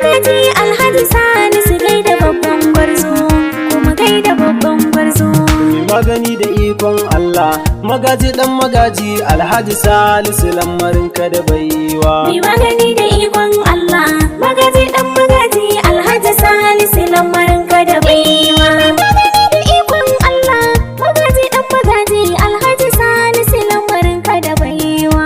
magaji Alhaji Salisu gaida babban gwarzo, kuma gaida babban gwarzo. Mai magani da ikon Allah, magaji dan magaji Alhaji Salisu, lamarin ka da baiwa. Mai magani da ikon Allah, magaji dan magaji Alhaji Salisu, lamarin ka da baiwa. Mai magani da ikon Allah, magaji dan magaji Alhaji Salisu, lamarin ka da baiwa.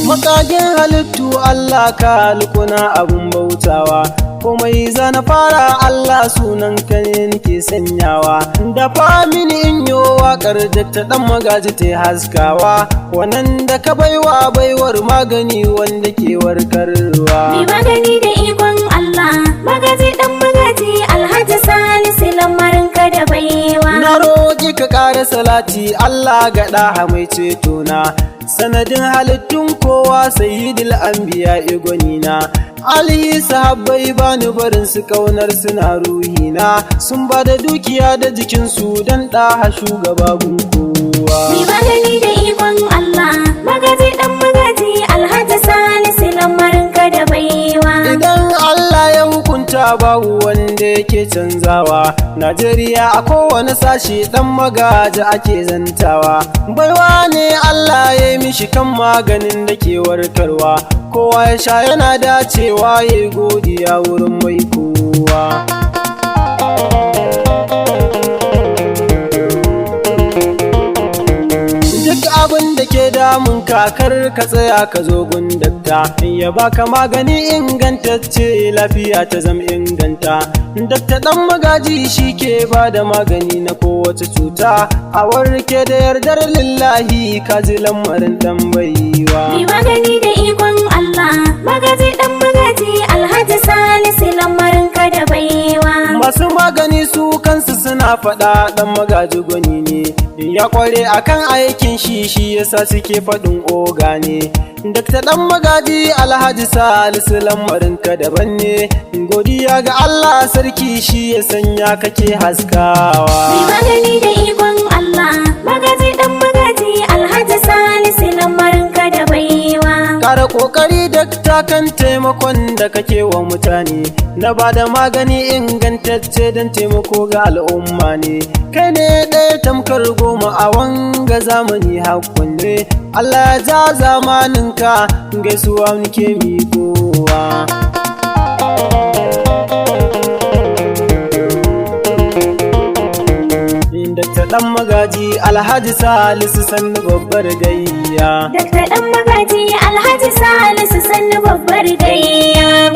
Makagin halittu Allah ka alkuna abun bautawa, komai zana fara Allah sunan ka ne nake sanyawa. Da mini in yo waƙar da ta dan magaji ta haskawa, wannan da ka baiwa baiwar magani wanda ke warkarwa. Mai magani da ikon Allah, magaji dan magaji Alhaji Salisu, lamarin ka da baiwa. Na roƙi ka ƙara salati Allah ga ɗaha mai cetona, sanadin halittun kowa sayyidil anbiya igwanina. Ali sahabbai bani barin su, kaunar suna ruhina, sun ba da dukiya da jikinsu don ɗaha shugaba gun kowa. Mai magani da ikon Allah, magaji dan magaji Alhaji Salisu, lamarin ka da baiwa. Idan Allah ya hukunta babu wanda yake canzawa, Najeriya a kowane sashi dan magaji ake zantawa. Baiwa ne Allah ya yi mishi kan maganin da ke warkarwa, kowa ya sha yana dacewa ya yi godiya wurin mai kowa. Duk abin da ke damun kakar ka tsaya ka zo gundakta ya baka magani ingantacce, lafiya ta zama inganta. Dakta dan magaji shi ke ba da magani na kowace cuta a warke da yardar lillahi, ka ji lamarin dan baiwa. Mai magani da ikon Allah, magaji dan magaji Alhaji Salisu, lamarin ka da baiwa. Masu magani su kansu suna faɗa ɗan magaji gwani ne, ya kware akan aikin shi, shi yasa suke faɗin oga ne. Dakta ɗan magaji Alhaji Salisu, lamarin ka daban ne, godiya ga Allah sarki shi ya sanya kake haskawa. Mai magani da ikon Allah, magaji dan magaji Alhaji Salisu, lamarin ka da baiwa. Kara kokari dakta kan taimakon da kake wa mutane, na ba da magani ingantacce don taimako ga al'umma ne. Kai ne ɗaya tamkar goma a wanga zamani hakkun ne. Allah ya ja zamaninka, gaisuwa muke miƙowa. Dakta ɗan magaji Alhaji Salisu, sannu babbar gayya. Dakta dan magaji Alhaji Salisu, sannu babbar gayya.